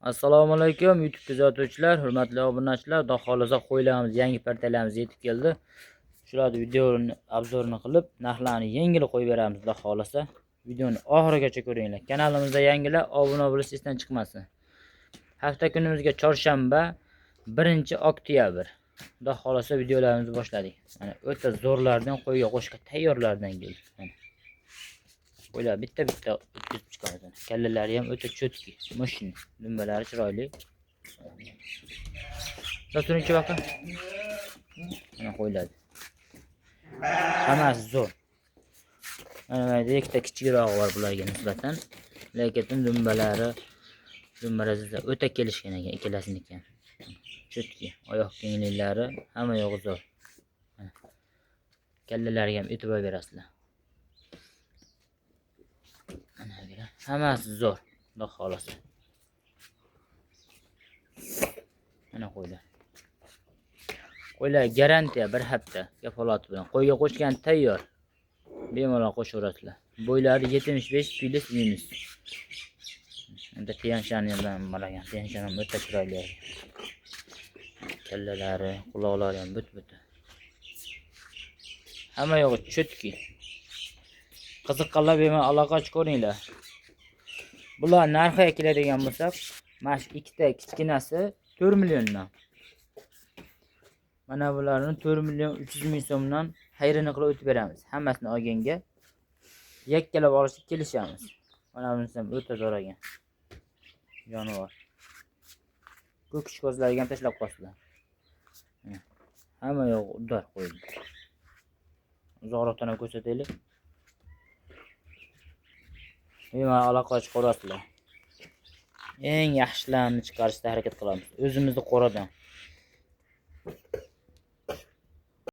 Assalomu alaykum YouTube kuzatuvchilar, hurmatli obunachilar. Xudo xohlasa qo'ylarimiz, yangi partiyalarimiz yetib keldi. Shularni videoni обзор ini qilib, narxlarni yengil qo'yib beramiz, xudo xohlasa. Videoni oxirigacha ko'ringlar. Kanalimizda yangilar obuna bo'lish esdan chiqmasin. Hafta kunimizga chorshanba, 1-oktyabr. Xudo xohlasa videolarimizni boshladik. Mana o'ta zo'rlardan, qo'yga qo'shga tayyorlardan keldi. Mana. Qo'ylar bitta-bitta o'tkazib chiqamiz. Kallalari ham o'ta чёткий, мощный. Dumbalari chiroyli. Turingchi baqa. Mana qo'yiladi. Hammasi zo'r. Mana bu yerda ikkita kichikrog'i bor bularga nisbatan. Lekin dumbalari o'ta kelishgan ekan ikkalasiniki ham. Чёткий, oyoq kengliklari, hamma yog'i zo'r. Mana. Kallalariga ham e'tibor berasizlar. Mana bular hammasi zo'r, xudo xohlasa. Mana qo'ylar. Qo'ylar garantiya bir hafta kafolati bilan. Qo'yga qo'shgan tayyor. Bemalol qo'shaverasizlar. Bo'ylari 75 плюс минус. Endi Tianshan ham bor ekan. Tianshan ham o'ta chiroyli. Kallalari, quloqlari ham but-butun. Hamma yog'i чёткий. Qiziqqanlar bemalol aloqa ochib ko'ringlar. Bular narxiga keladigan bo'lsak, mana shu ikkita kichkinasi 4 milliondan. Mana bularni 4 million 300 ming so'mdan xayrini qilib o'tib beramiz. Hammasini olganga yakkalab olishga kelishamiz. Mana bunisi ham o'ta zo'r ekan. Jonivor. Ko'kish ko'zlariga ham tashlab qo'yasizlar. Hamma yo'q удар qo'yildi. Uzoqroqdan ham ko'rsataylik. Bemalol aloqa ochib ko'rasizlar. Eng yaxshilarini chiqarishga harakat qilamiz. O'zimizni qo'radan.